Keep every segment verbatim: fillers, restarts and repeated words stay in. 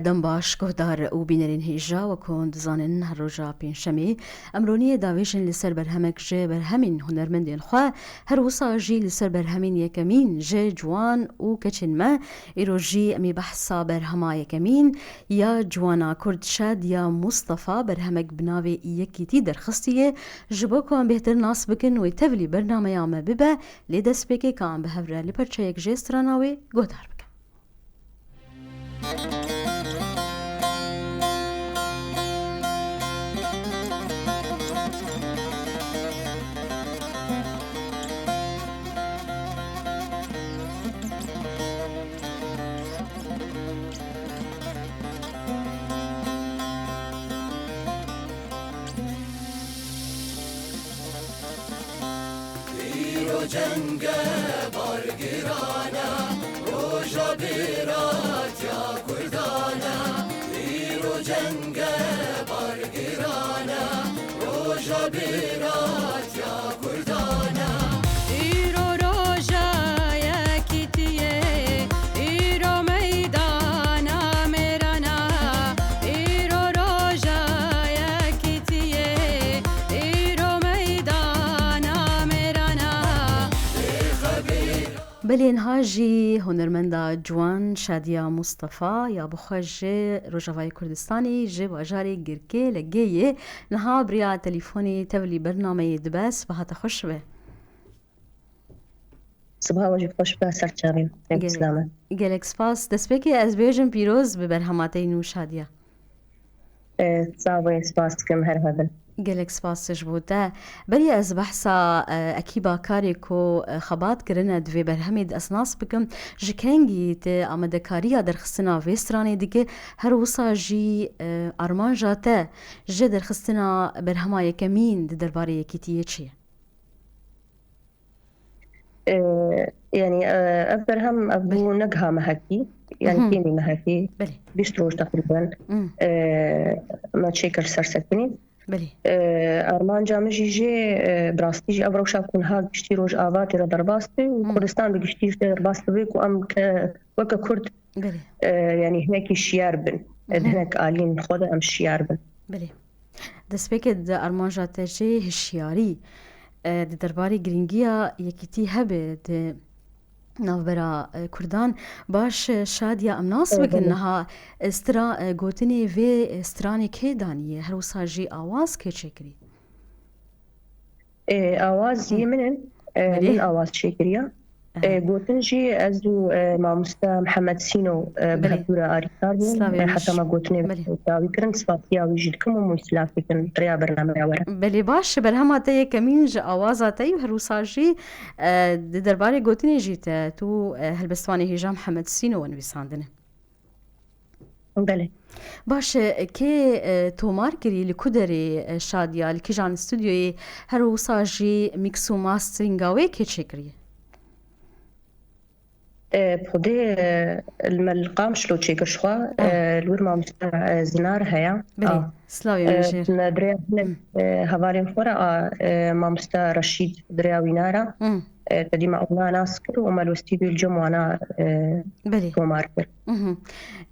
Dem baş, guhdar û bînerên hêja, wek hûn dizanin, her roja pêncşemê em roniyê davêjin li ser berhemek ji berhemên hunermendên xwe, her wisa jî li ser berhemên yekemîn ji ciwan û keçên me. Îro jî em ê behsa berhema yekemîn ya ciwana Kurd Şadiya Mustafa, berhemek bi navê Yekîtî derxistiye. Ji bo ku em bêhtir nas bikin wê tevlî bernameya me bibe, lê destpêkê ka em bi hev re li perçeyek jê strana wê guhdar bikin. Îro cenge bargirane, roja bêratiya Kurdane. Îro cenge bargirane, roja bêratiya Kurdane. Îro roja yekîtiyê, îro meydana mêrana, îro roja yekîtiyê, îro meydana mêrana. Belê niha jî hunermenda ciwan Şadiya Mustafa ya bi xwe ji Rojavayê Kurdistanê ji bajarê Girkê li Gêyê niha bi riya telîfonê tevlî bernameyê dibe. Sibaha te xweş be. Sibaha we jî xweş be, ser çavên. Gelek, gelek spas. Destpêkê ez bêjim pîroz bi berhema te yî nû Şadiya. E, sağ ol, spas dikim, her hebin. Gelek spas ji bo te. Berî ez behsa, e, ekîba karê ku, e, xebat kirine di vê berhemê de ez nas bikim, ji kengî tu amadekariya derxistina vê stranê dike, her wisa jî, e, armanja te ji derxistina berhema yekemîn di derbarê yekîtiyê çi ye? E, yanî, e, ev berhem, ev bû negiha mehekî, yanî kêmî mehekî, bîst roj teqrîben, e, me çêkir ser sekinî. E, armanca min jî jê, e, bi rastî jî ev rewşa ku niha giştî Rojava tê re derbas be û Kurdistan bi giştî jî tê derbas bibe ku em ke-, weke Kurd, e, yanî hinekî şiyar bin. E, di hinek aliyên xwe de em şiyar bin. Belê. Destpêkê di armanja te jê hişyarî, e, di derbarê girîngiya yekîtî hebe di navbera, e, Kurdan. Baş, e, Şadiya, em nas bikin niha, e, stra-, e, gotinê vê, e, stranê kê daniye? Her wisa jî awaz kê çêkirî? E, awaz yê min in. E, min awaz çêkiriya. E, gotin jî ez û, e, mamoste Mihemed Sîno, e, bi hevdû re alîkar bûn. E, heta me gotinê dawî kirin, spasiya wî jî dikim û mû îstilafê kirin, rêya bernameya were. Belê, baş, berhema te yekemîn ji awaza te yî û her wisa jî, e, di derbarê gotinê jî te tu, e, helbestvanê hêja Mihemed Sîno we nivîsandine. Belê. Baş e, kê, e, tomar kirî, li ku derê, e, Şadiya, li kîjan stûdyoyê, her wisa jî mîks û masteringa wê kê çêkiriye? E, xwedê, e, li me li Qamişlo çêkir ji xwe, e, li wir mamoste, e, Zinar heye. Belê, slavê min jê re. Me bi rêya hinek, e, hevalên xwe re a, e, mamoste Reşîd bi rêya wîna re. E, te dî me ewna nas kir û me li stûdyoyê li cem wana, e, tomar kir. Mhm.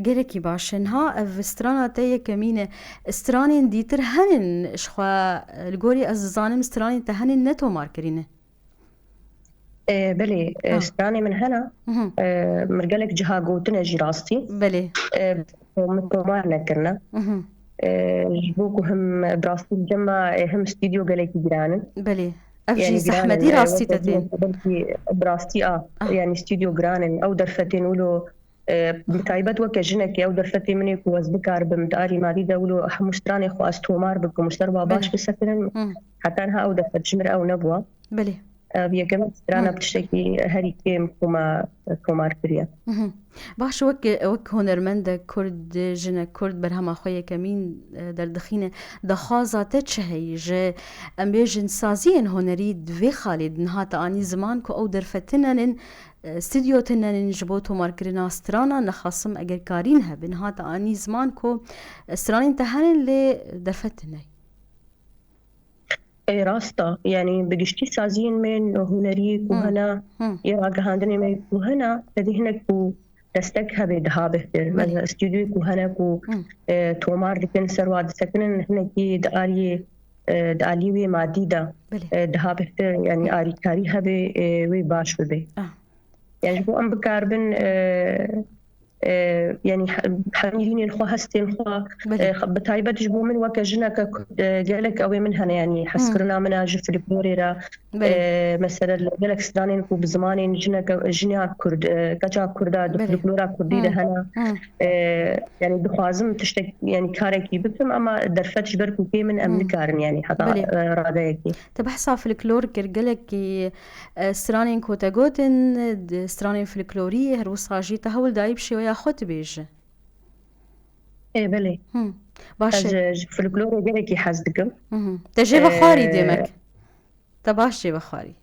Gelekî baş e. Niha ev strana te yekemîn e. Stranên dîtir henin ji xwe, e, li gorî ez dizanim stranên te henin ne tomar kirîne? E, belê, e, stranê min hene. Mhm. E, mir gelek ciha gotine jî rastî. Belê. E, min tomar nekirine. Mhm. E, ji bo ku him bi rastî li cem me, e, him stûdyo gelekî giran in. Belê. Ev jî zehmetî rastî te tên. Belkî bi rastî a, yanî stûdyo giran in. Ew derfetên wilo, e, bi taybet weke jinekê ew derfetê min ê ku ez bikaribim di alî madî de wilo hemû stranê xwe ez tomar bikim û ser wa baş bisefinim. Heta niha ew derfet ji min re ew nebûwa. Belê. Ev yekem strana bi tiştekî herî kêm ku me tomar kiriye. Mhm. Baş, wek, wek hunermendek Kurd, jinek Kurd berhema xwe yekemîn, e, derdixîne. Daxwaza te çi heyî ji, em bêjin, saziyên hunerî di vê xalê de niha te anî ziman ku ew derfet tune nin, e, stûdyo tune nin ji bo tomarkirina strana, nexasim eger karîn hebe, niha te anî ziman ku, e, stranên te hene lê derfet tune ye? Ê, rast e. Yanî bi giştî saziyên me hunerî ku hene, yê ragihandinê me ku hene, te dî hinek ku destek hebe daha bêhtir. Belê. Mesela stûdyoyê ku hene ku, Hı. e, tomar dikin, ser wa disekinin, hinekî di aliyê, e, di aliyê wê madî de, Belê. e, daha bêhtir, yani Hı. arîkarî hebe, e, wê baş bibe. Ah. Yani ji bo em bikaribin, e, e, yani he-, hemî hînên xwe, hestên xwe, Belê. e, xwe, bi taybet ji bo min weke jineke Kurd, e, gelek ew ê min hene, yani Hı. hezkirina min a ji folklorê re, Belê. e, mesela li gelek stranên ku bi zimanên jineke, jinya Kurd, e, keça Kurda di Belê. folklora Kurdî de Hı. hene. Hı. E, yani dixwazim tiştek, yani karekî bikim, ama derfet ji ber ku kêm in, em Hı. nikarin yani heta, Belê. e, radeyekê. Te behsa folklor kir, gelekî, e, stranên ku te gotin, di stranên folklorî, her wisa jî te hewl dayî bi şêweya xwe tu bêje. Ê, belê. Hı. Baş Ez, e, e, ji folklorê gelekî hez dikim. Hı hı. Te jê ve xwarî Ee, demek. Te baş jê ve xwarî.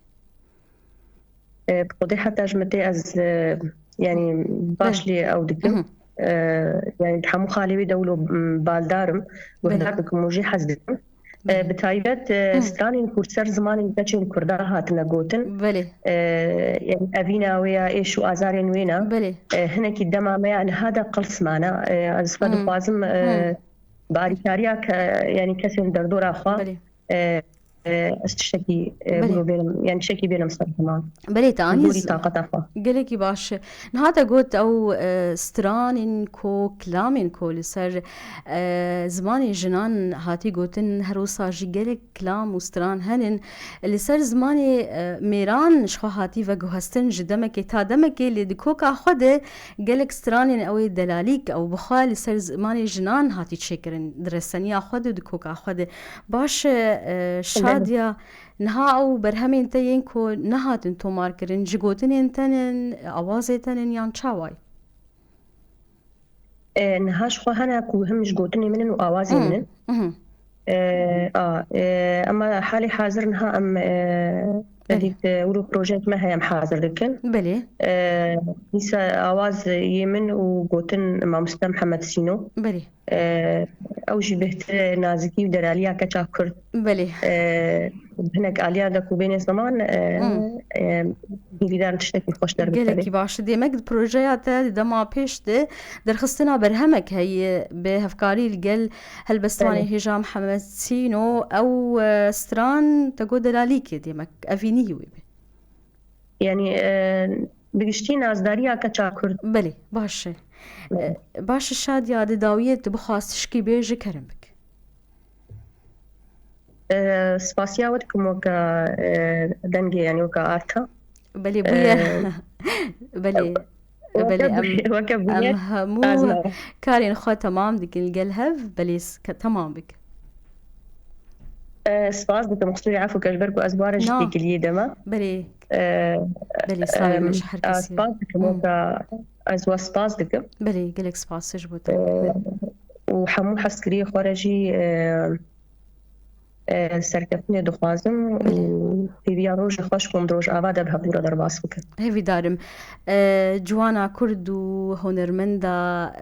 E, bi xwedê heta ji min tê ez, e, yani baş Belê. lê ew dikim. Hı hı. E, yani di hemû xalê wê de wilo, m, baldar im. Belê. Guhdar dikim û jê hez dikim. E, Belê. bi taybet, e, Hı. stranên ku ser zimanên keçên Kurda hatine gotin. Belê. E, yani evîna wê ya, êş û azarên wê ne. Belê. E, hinekî dema me ya niha de qels mane. E, ez xwe Hı. dixwazim, e, Hı. bi alîkariya ke, yani kesên derdora xwe, Belê. e, e, ez tiştekî, e, Belê. wilo bênim, yani tiştekî bênim ser ziman. Belê, te Li anî gorî z-, taqeta xwe. Gelekî baş. Niha te got ew, e, stranên ku, kilamên ku li ser, e, zimanê jinan hatî gotin, her wisa jî gelek kilam û stran henin. Li ser zimanê, e, mêran ji xwe hatî veguhestin ji demekê ta demekê, lê di koka xwe de gelek stranên ew ê delalîk ew bi xwe li ser zimanê jinan hatî çêkirin. Di reseniya xwe de, di koka xwe de. Baş e, e, Şadiya, niha ew berhemên te yên ku nehatin tomarkirin, ji gotinên te nin, awazê te nin yan çawa ye? E, niha ji xwe hene ku him ji gotinê min in û awazê min in. Mhm. E, a, e, ema halê hazir niha em, e, Belê. Belê, e, wilo projeyek me heye em hazir dikin. Belê. E, dîsa awaz yê min û gotin mamoste Mihemed Sîno. Belê. E, ew jî bêhtir nazikî û delaliya keça Kurd. Belê. E, hinek aliya de ku bêne ziman, e, Hmm. e, hêvîdar tiştekî xweş derbikeve. Gelekî baş. Demek di projeya te di dema pêş de derxistina berhemek heye bi hevkarî li gel helbestvanê Belê. Hêja Mihemed Sîno. Ew, e, stran te got delalîkê, demek evînî wê be. Yani, e, bi giştî nazdariya keça Kurd. Belê, baş e. Belê. E, baş e Şadiya, di dawiyê tu bixwaz tişkî bêje, kerem bik. E, spasiya we dikim weke, e, dengê, yani weke arta. Belê, bûye. E, Belê. weke Belê, em, bûye, weke bûye. Em hemû karên xwe temam dikin li gel hev, belê s-, ke-, temam bik. E, spas dikim, qisûrê efû ke ji ber ku ez ware ji Na. têkiliyê de me. Belê. E, Belê, slavê me em, ji her a, kesî. spas dikim, Hmm. weke ez we spas dikim. Belê, gelek spas ji bo te. E, Belê. û hemû hezkiriyê xwe re jî, e, e, serkeftinê dixwazim û Belê. hêviya rojê xweş ku em di rojava de bi hevdû re derbas bikin. Hêvîdar im. E, ciwana Kurd û hunermenda,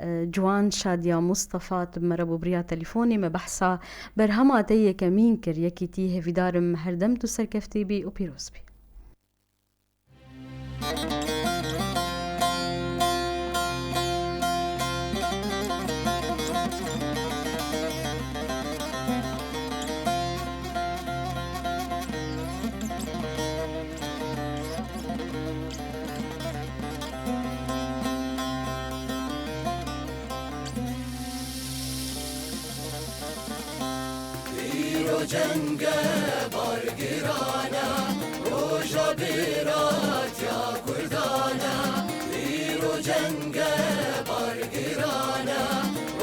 e, ciwan Şadiya Mustafa, tu bi me re bû bi riya telefonê, me behsa berhema te yekemîn kir. Yekîtî, hêvîdar im her dem tu serkeftî bî û pîroz bî. Îro cenge bar giran e, roja bêratiya Kurdan e. Îro cenge bar giran e,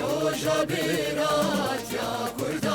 roja bêratiya Kurdan e.